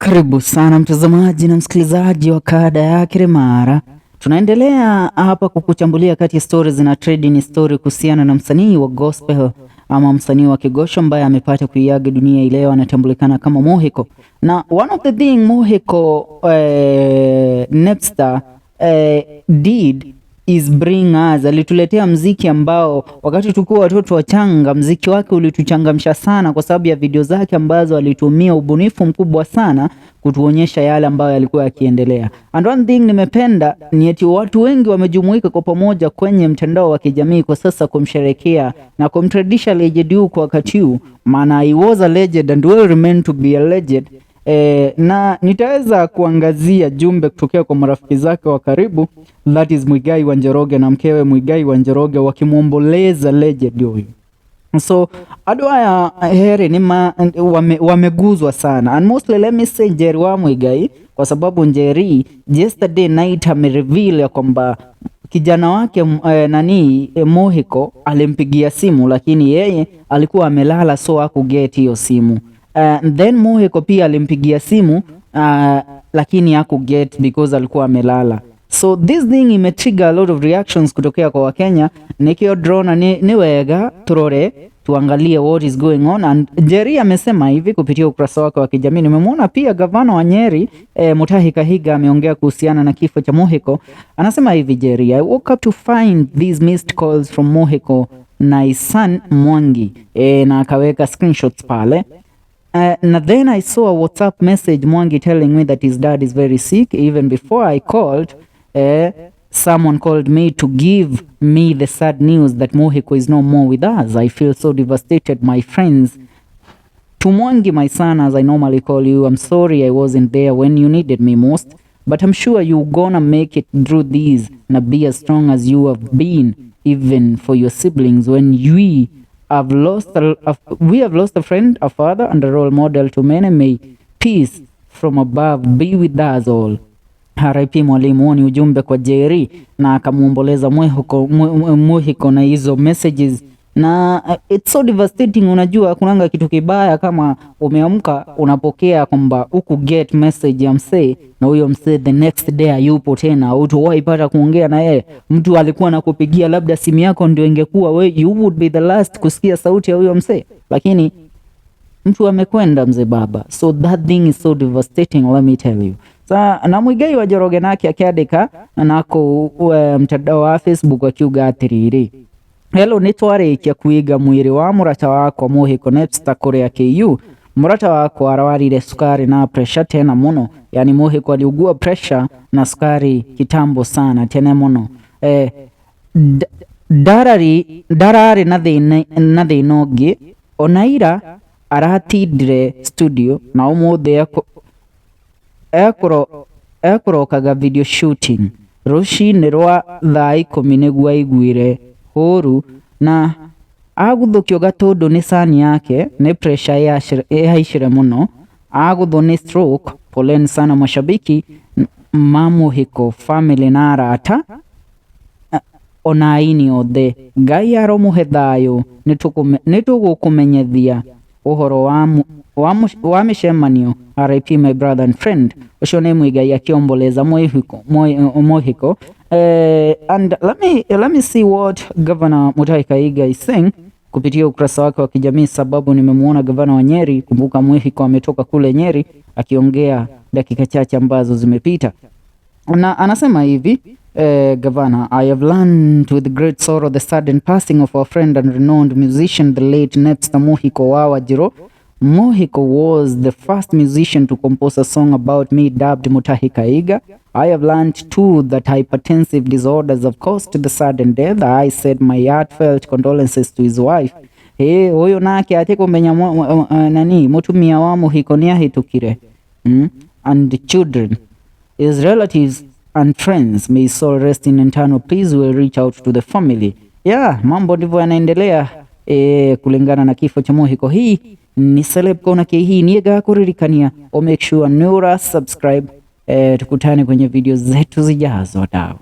Karibu sana mtazamaji na msikilizaji wa kada ya Kiremara. Tunaendelea hapa kukuchambulia kati ya stories na trending story kuhusiana na msanii wa gospel ama msanii wa kigosho ambaye amepata kuiaga dunia leo, anatambulikana kama Muhiko. Na one of the thing Muhiko Napster did is bring us, alituletea mziki ambao wakati tulikuwa watoto wachanga, mziki wake ulituchangamsha sana kwa sababu ya video zake ambazo alitumia ubunifu mkubwa sana kutuonyesha yale ambayo yalikuwa yakiendelea. And one thing nimependa ni eti watu wengi wamejumuika kwa pamoja kwenye mtandao wa kijamii kwa sasa kumsherekea na kumtrendisha legend huu kwa wakati huu, maana he was a legend and will remain to be a legend. Na nitaweza kuangazia jumbe kutokea kwa marafiki zake wa karibu, that is Muigai wa Njoroge na mkewe Muigai wa Njoroge wakimwomboleza legend huyu. So andũ aya heri ni wameguzwa sana, and mostly let me say Njeri wa Muigai, kwa sababu Njeri yesterday night amereveal ya kwamba kijana wake nani Muhiko alimpigia simu, lakini yeye alikuwa amelala, so hakuget hiyo simu. Then Muhiko pia alimpigia simu lakini hakuget because alikuwa amelala. So this thing imetrigger a lot of reactions kutokea kwa Wakenya. Nikio drona ni wega turore tuangalie what is going on, and Njeri amesema hivi kupitia ukurasa wake wa kijamii. Nimemwona pia gavana wa Nyeri Mutahi Kahiga ameongea kuhusiana na kifo cha Muhiko. Anasema hivi Njeri, "I woke up to find these missed calls from Muhiko na his son Mwangi," na akaweka screenshots pale. Na then I saw a WhatsApp message, Mwangi telling me that his dad is very sick. Even before I called, someone called me to give me the sad news that Muhiko is no more with us. I feel so devastated, my friends. To Mwangi, my son, as I normally call you, I'm sorry I wasn't there when you needed me most, but I'm sure you're gonna make it through this and be as strong as you have been, even for your siblings when we have lost a friend, a father, and a role model to many. May peace from above be with us all. RIP mwalimu." Huo ni ujumbe kwa Jerry na akamwomboleza Muhiko na hizo messages na it's so devastating. Unajua kunanga kitu kibaya kama umeamka unapokea kwamba huku get message ya msee na huyo msee the next day hayupo tena, hutowahi pata kuongea na yeye. Mtu alikuwa anakupigia labda simu yako ndio ingekuwa we, you would be the last kusikia sauti ya huyo msee, lakini mtu amekwenda, mzee baba. So that thing is so devastating, let me tell you. Sa na Muigai wa Njoroge nake akiandika nako mtandao wa Facebook akiuga atiriri, "Hello, nĩ twarĩkia kũiga mwĩrĩ wa mũrata wakwa Muhiko Napster kũrĩa KU. Mũrata wakwa arwarire sukari na pressure tena mũno." Yani Muhiko aliugua pressure na sukari kitambo sana tena mũno. Ndararĩ na thĩna ũngĩ ona ira aratindire studio na ũmũthĩ ekũrokaga video shooting. Rũcinĩ rwa thaa 10 nĩguo aiguire hũru na aguthũkio gatũndũ nĩ sani yake nĩ pressure ĩhaicire mũno, agũthwo nĩ stroke. Poleni sana mashabiki ma Muhiko, family na arata ona aini othe. Ngai aromũhe thayũ. Nĩtũgũkũmenyithia ũhoro wa mĩcemanio. RIP my brother and friend." Ũcio nĩ Muigai akiomboleza Muhiko. And let me see what Governor Mutahi Kahiga is saying kupitia ukurasa wake wa kijamii, sababu nimemuona gavana wa Nyeri. Kumbuka Muhiko ametoka kule Nyeri, akiongea dakika chache ambazo zimepita na anasema hivi "Gavana, I have learned with great sorrow the sudden passing of our friend and renowned musician, the late Napster Muhiko wa Wanjiru. Muhiko was the first musician to compose a song about me dubbed Mutahi Kahiga. I have learned too that hypertensive disorders have caused the sudden death. I said my heartfelt condolences to his wife." Hey, huyu nake ati kumenya nani mutumia wa Muhiko ni ahitukire, and the children, his relatives and friends. May his soul rest in eternal peace. Will reach out to the family." Yeah, mambo ndivyo yanaendelea kulingana na kifo cha Muhiko. Hii ni Celeb Corner K, hii ni gakuririkania o make sure nura subscribe, tukutane kwenye video zetu zijazo dao.